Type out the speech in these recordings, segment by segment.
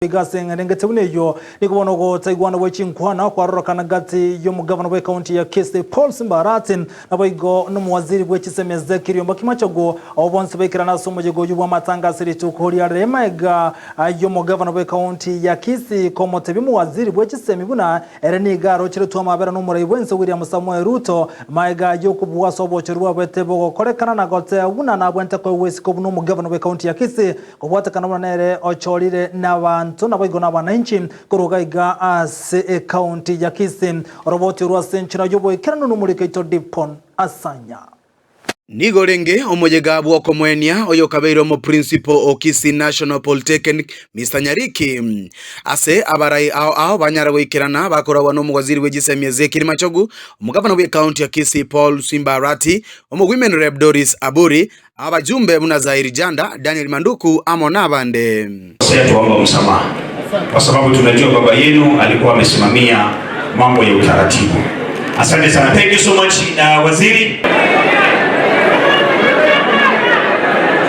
Iga ase eng'encho buna eyio, nigo bono ogotaigwana gwe chinkwana kwarorokana gati y'omogavana bw'ekaunti ya Kisii Paul Simba Arati naboigo nomowaziri bwe chisemi Ezekiel Ombaki Machogu, abwo bonsi baikerana ase omoyega oyio bw'amatanga ase rituko ria rero magega y'omogavana bw'ekaunti ya Kisii komotebia omowaziri bwe chisemi buna ere nigo arocheretwe amabera n'omorai bw'ense William Samoei Ruto magega y'okobua ase obochori bwabete bogokorekana na goteba buna nabwente koegwa isiko buna omogavana bw'ekaunti ya Kisii. Kobwatekana buna nere ochorire nabanto naboigo nabananchi korwa iga ase ecounty ya Kisii. Oroboti orwo ase enchera y'oboikeranu nomoriko oito Dipon Asanya. Nigo orenge omoyega bw'okomoenia oyokabeire omoprincipo o Kisii National Polytechnic Mister Nyariki. Ase abarai ao ao banyara goikerana bakoragwa nomowaziri bwe chisemi Ezekiel Machogu, omogavana bw'ecounty ya Kisii Paul Simba Arati, omowomen rep Doris Aburi, Abajumbe buna Zairi Janda, Daniel Manduku amo nabande. Kosea tuomba msamaha kwa sababu tunajua baba yenu alikuwa amesimamia mambo ya utaratibu. Asante sana. Thank you so much, waziri.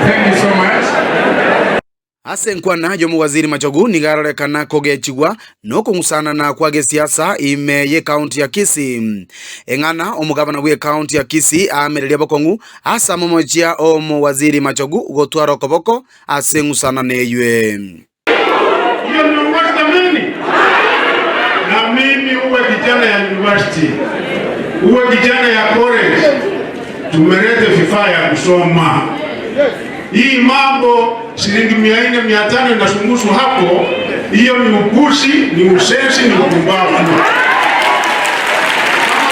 Thank you so much. Ase enkwana y'omowaziri Machogu nigo arorekana kogechigwa nokong'usanana kwa gesiasa ime y'ecounty ya Kisii. Eng'ana omogabana bw'ecounty ya Kisii aamereria bokong'u ase amomochia omowaziri Machogu gotwara okoboko ase eng'usanano eywe. Hiyo ni uongozi jameni? Na mimi uwe kijana ya university, uwe kijana ya college, tumelete vifaa ya kusoma. Hii mambo shilingi 400 500 inazungushwa hapo, hiyo ni upuzi, ni usenzi, ni upumbavu. Kama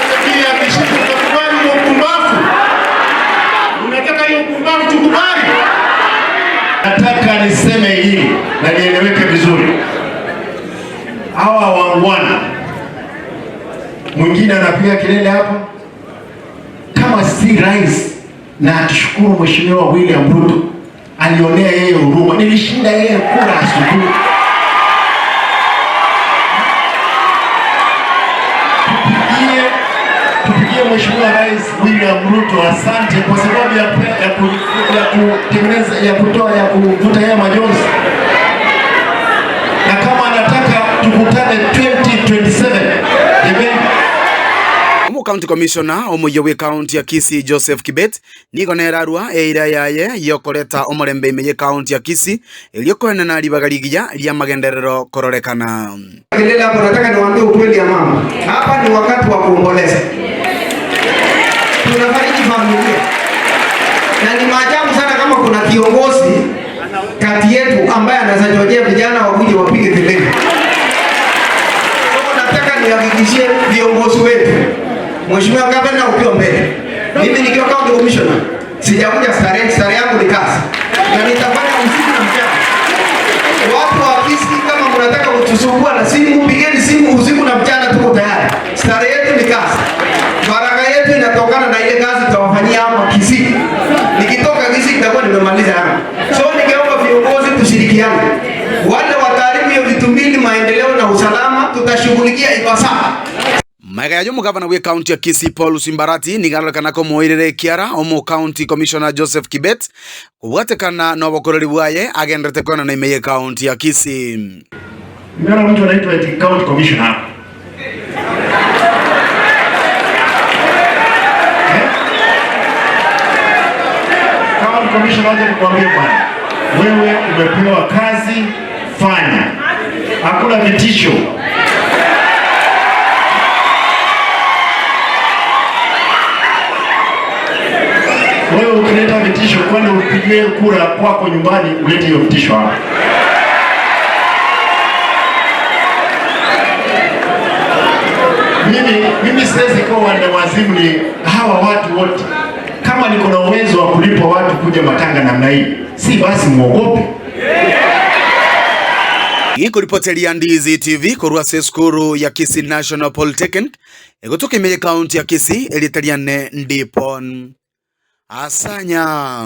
jamii ya Kisii tutakubali huo upumbavu? Unataka hiyo upumbavu tukubali? Nataka niseme hili na nieleweke vizuri. Hawa wangwana, mwingine anapiga kelele hapa kama si rais, na atushukuru Mheshimiwa William Ruto alionea yeye huruma. Nilishinda yeye kura asubuhi. Tupigie Mheshimiwa Rais William Ruto asante kwa sababu ya ya ku, ya kutengeneza, ya kutoa, ya kuvuta yeye majonzi. Na kama anataka tukutane 2027. Amen. Omo County Commissioner omoyia bw'ecounty ya Kisii Joseph Kibet nigo nere arua eira yaye yokoreta omorembe ime y'ecounty ya Kisii erio koenena ribaga rigiya ri'amagenderero kororekana. Kelele hapo, nataka niwaambie ukweli ya mama. Hapa ni wakati wa kuomboleza. Tunafariji familia. Na ni maajabu sana kama kuna kiongozi kati yetu ambaye anaweza chochea vijana wakuje wapige kelele. Kwa nataka nihakikishie viongozi wetu. Mheshimiwa Gavana ukiwa mbele. Mimi nikiwa county commissioner sijakuja starehe, starehe yangu ni kazi. Na nitafanya usiku na mchana. Watu wa Kisii kama mnataka kutusumbua na simu, pigeni simu usiku na mchana, tuko tayari. Starehe yetu ni kazi. Baraka yetu inatokana na ile kazi tutawafanyia hapa Kisii. Nikitoka Kisii nitakuwa nimemaliza yangu. So ningeomba viongozi tushirikiane. Wale wataharibu hiyo vitu mbili, maendeleo na usalama, tutashughulikia ipasavyo. Magega ya omogavana bw'ecounty ya Kisii Paul Simbarati nigo arorekana komoirera ekiara omo county commissioner Joseph Kibet kobwatekana nobokoreri bwaye agenderete koenana ime y'ecounty ya Kisii. Nimeona mtu anaitwa eti county commissioner hapa. Eh? County commissioner, wacha nikwambie bwana, wewe umepewa kazi, fanya. Hakuna vitisho. Wewe ukileta vitisho, kwani upigie kura kwako nyumbani ulete hiyo vitisho hapa? Mimi siwezi kuwa wanda wazimu ni hawa watu wote. Kama niko na uwezo wa kulipa watu kuja matanga namna hii, si basi muogope. Gikoripoteria Ndizi TV korwa ase esukuru ya Kisii National Polytechnic egotoka ime ye county ya Kisii erieta riane Ndipon Asanya.